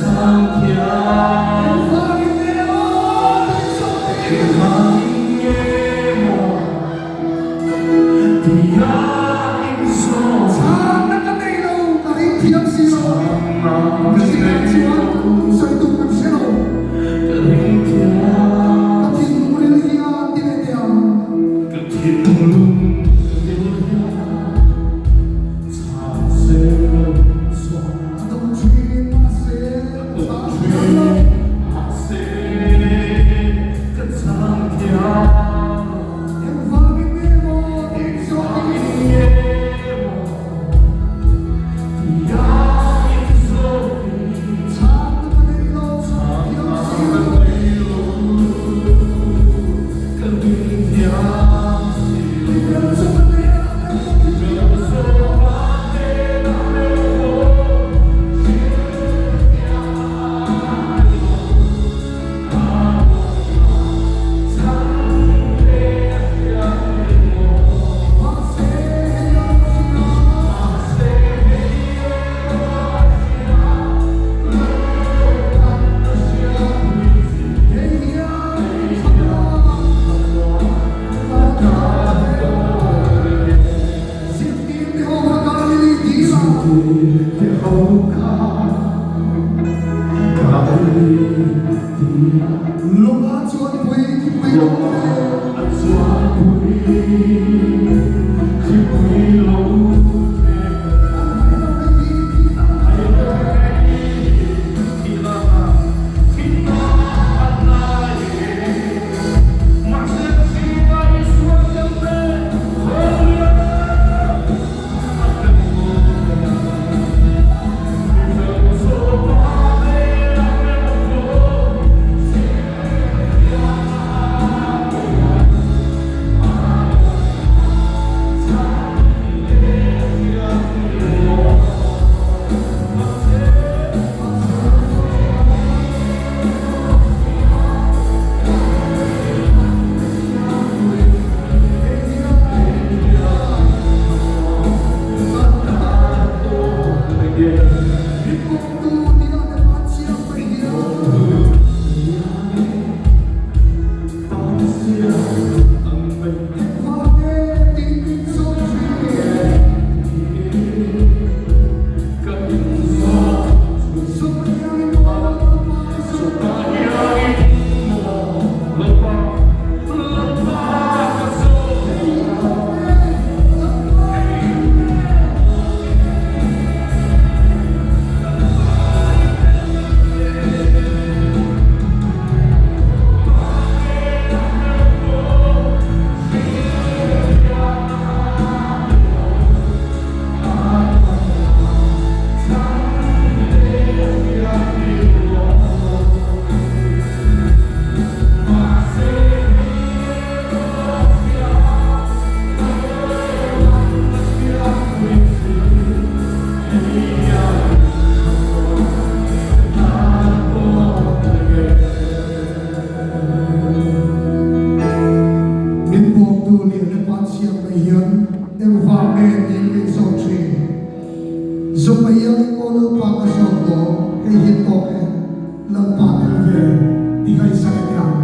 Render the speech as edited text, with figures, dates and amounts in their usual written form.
chang thiam. Engvangin nge maw tia inzawm. Chhanna ka nei lo, ka ring thiam si lo. Chhanna ka Mihringah nei chuan lo, sawi tur kan hre lo. Ka ring thiam. Ka thinlung ril hian ti leh teh ang. Ka thinlung ril hian chhan se lo zawng. A dawng thin mahse ka chang thiam lo. Mahse ka chang thiam lo. Engvangin nge maw tih zawk i Engvangin nge maw tia in zawk i. Chhanna ka nei lo, Chhanna thiam si ka lo. nei lo, ka ring thiam si lo. Mifel chu ka nei a, engmah i Mifel thiam chu ka hnenah meuh Mahse hei a hria. Hei hian thlamuan ka tan Zirtir te ho kha Galili dil a. Lawma chuan pui thipui lo te. An hai lo hei hi thihna a ngai lo Min bawktu lian leh panchhiat mai hian engvang nge tih ka inzawm thin. Zawm mai hian aw Lalpa ka zawm tawh, hei hi tawk e, Lalpa tel ve ti kha i sa leh teh ang.